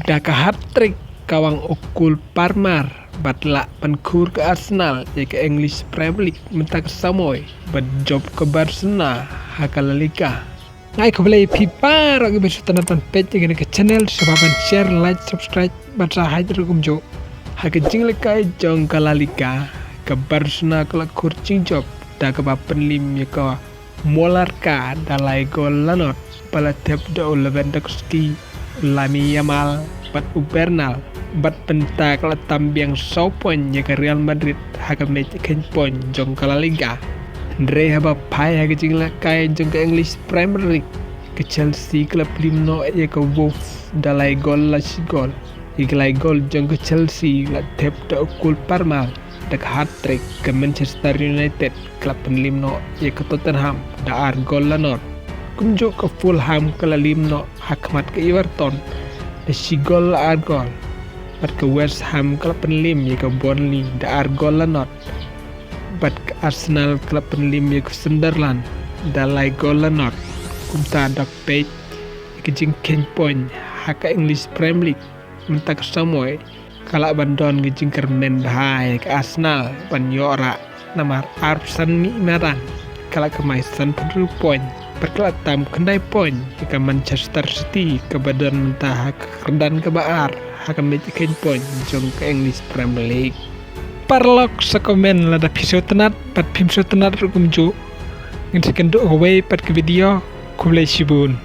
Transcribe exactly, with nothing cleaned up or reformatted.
Da ka hat-trick ka wang u Cole Palmer bad lah pynkhur ka Arsenal ïa ka English Premier League mynta ka samoi bad jop ka Barcelona ha ka La Liga. Nga ai khublei ïa phi baroh kiba sngewtynnat ban peit ïa kane ka channel, sngewbha ban share, like, subscribe bad sa hait ruh kumjuh. Ha ka jingïalehkai jong ka La Liga, ka Barcelona ka la khur jingjop da kaba pynlim ïa ka Mallorca da lai gol la not, ba la thep da u Lewandowski, u Lamine Yamal bad u Bernal. Bad mynta ka la tam biang saw point ïa ka Real Madrid ha ka match kheiñ point jong ka La Liga. Hynrei haba phai ha ka jingïalehkai jong ka English Premier League, ka Chelsea ka la pynlim noh ïa ka Wolves da lai gol la shi gol. Ïa ka lai gol jong ka Chelsea la thep da u Cole Palmer da ka hat-trick. Ka Manchester United ka la pynlim noh ïa ka Tottenham da ar gol la not. Kumjuh ka Fulham ka la lim noh ha khmat ka Everton da shi gol la ar gol. Bad ka West Ham ka la pynlim ïa ka Burnley da ar gol la not. Bad ka Arsenal ka la pynlim ïa ka Sunderland da lai gol la not. Kumta da peit ïa ka jingkheiñ point ha ka English Premier League mynta ka samoi, ka lah ban don ka jingkyrmen bha ïa ka Arsenal ban ïoh rah, namar arphew san miej madan ka la kamai sanphew hynriew point bad ka la tam khyndai point ïa ka Manchester City kaba don mynta ha ka kyrdan kaba ar ha ka match kheiñ point jong ka English Premier League. Paralok, sa comment lada phi sngewtynnat bad phim sngewtynnat ruh kumjuh. Ngin sa ïakynduh kawei pat ka video. Khublei shibun.